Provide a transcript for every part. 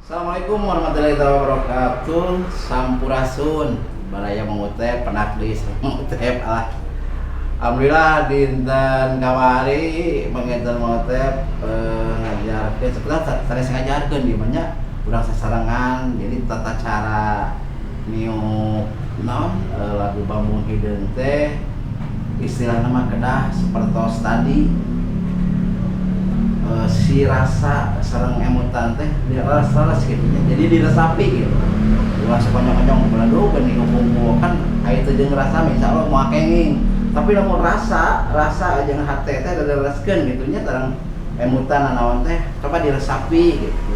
Assalamualaikum warahmatullahi wabarakatuh. Sampurasun. Baraya mengutip penaklis mengutip alah. Alhamdulillah dinten kamari panginten mengutip ngajarkeun sebenarnya sanes ngajarkeun di banyak urang sasarengan, jadi tata cara niup naon lagu Bambu Hideung teh istilahna mah kedah sapertos tadi. Si rasa sareng emutan teh direlas gitu nya, jadi diresapi gitu, ulah sekonyong-konyong beladug geuning ngumpul kan aya teu jeung rasa insyaallah moal kenging, tapi lamun rasa rasa jeung hate teh dilereskeun gitu nya, sareng emutan naon teh coba diresapi gitu.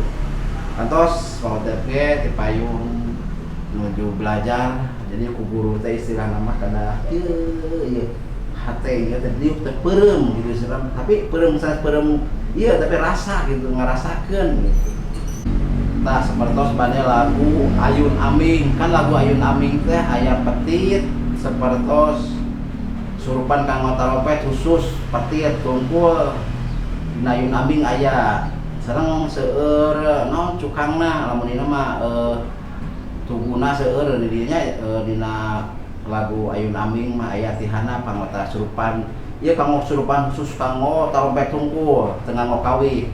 Kantos mau teh ge ti payun nuju belajar, jadi ku guru teh istilahna mah kedah kieu ieu hate ieu teh diuk teh peureum gitu istilahna, tapi peureum sanes peureum iya tapi rasa gitu, ngerasakeun gitu. Nah sepertos bade lagu Ayun Aming, kan lagu Ayun Aming teh aya petit sepertos surupan kanggo tarompet khusus petit tungkul dina Ayun Aming aya sareng seueur naon cukangna, lamun dina mah tuguna seueur di dinya, dina lagu Ayun Aming mah aya tihana pangota surupan ieu kanggo surupan khusus kanggo tarompet tungkul teu nganggo kawih.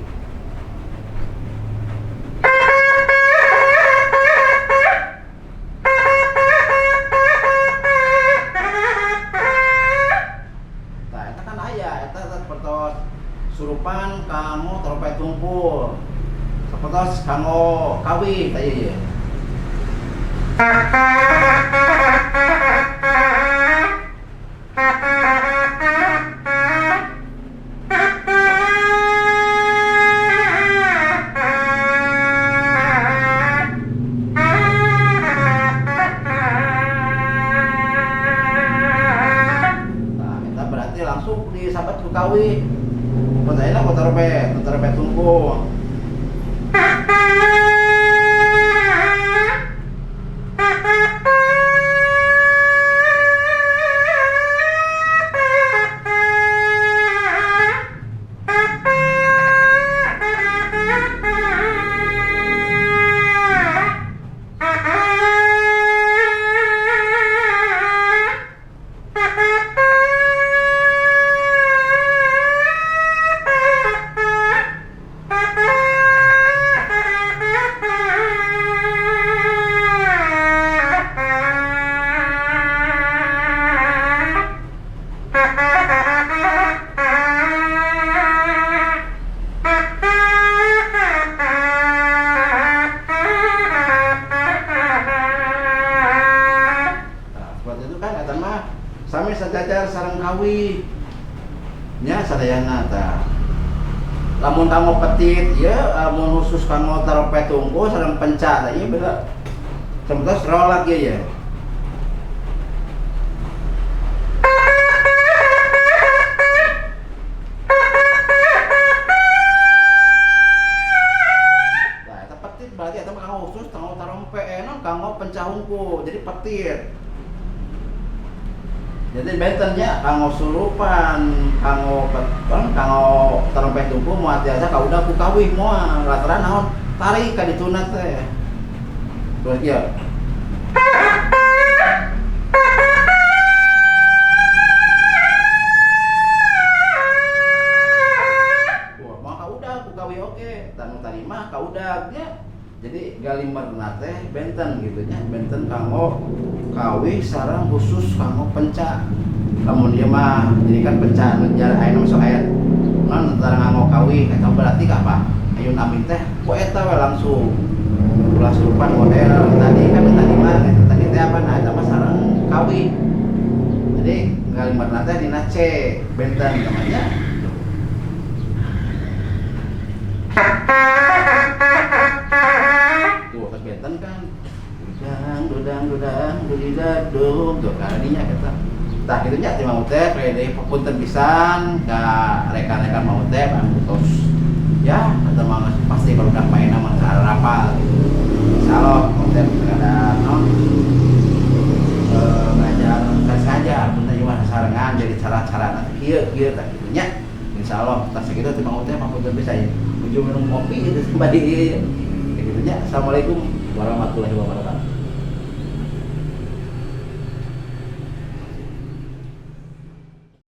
Tah eta kan aya eta sapertos surupan kanggo tarompet tungkul sapertos kanggo kawih tah ieu. Nah, eta berarti langsung disabat ku kawih. Mun ayeuna ku tarompet, ku tarompet tungkul. Seperti itu kan eta mah sami sajajar sareng kawih nya sadayana tah. Lamun kanggo petit ieu, lamun khusus kanggo tarompet tungkul sareng penca tah ieu beda. Sebentos rolak ieu ya. Nah, eta petit berarti eta mah kanggo khusus kanggo tarompet, naon kanggo penca hungkul, jadi petit. Jadi bentennya kanggo surupan, kanggo kanggo tarompet tungkul moal tiasa kaudah ku kawih moal lantaran naon tarik ka dituna teh. Terus ieu. Wah, moal kaudah ku kawih oge, tanu tadi mah kaudah nya. Jadi galimerna teh benten gitu nya, benten kanggo kawih sareng khusus kanggo penca. Lamun ieu mah jadi kan penca nu jar aya nu sok aya naon tara nganggo kawih eta berarti ka apa? Ayun Aming teh ku eta we langsung. Ulah surupan model tadi kan tadi mah eta tadi teh apa nah eta mah sareng kawih. Jadi galimerna teh dina C benten namanya. Tuh pas benten kan. Dudang dudang dudang dudidadung tuh karadinya eta. Tah kitu nya teh Mang Utep deui punten pisan ka rekan-rekan Mang Utep anu tos ya eta mah pasti barudak maena mah sarapal gitu. Insyaallah Mang Utep kada naon ngajar sanes ngajar punten ieu mah sasarengan jadi cara-cara teh kieu kieu tah kitu nya. Insyaallah tah sakitu teh Mang Utep mah punten pisan ieu. Ujung minum kopi gitu bari ieu. Kitu nya. Assalamualaikum warahmatullahi wabarakatuh.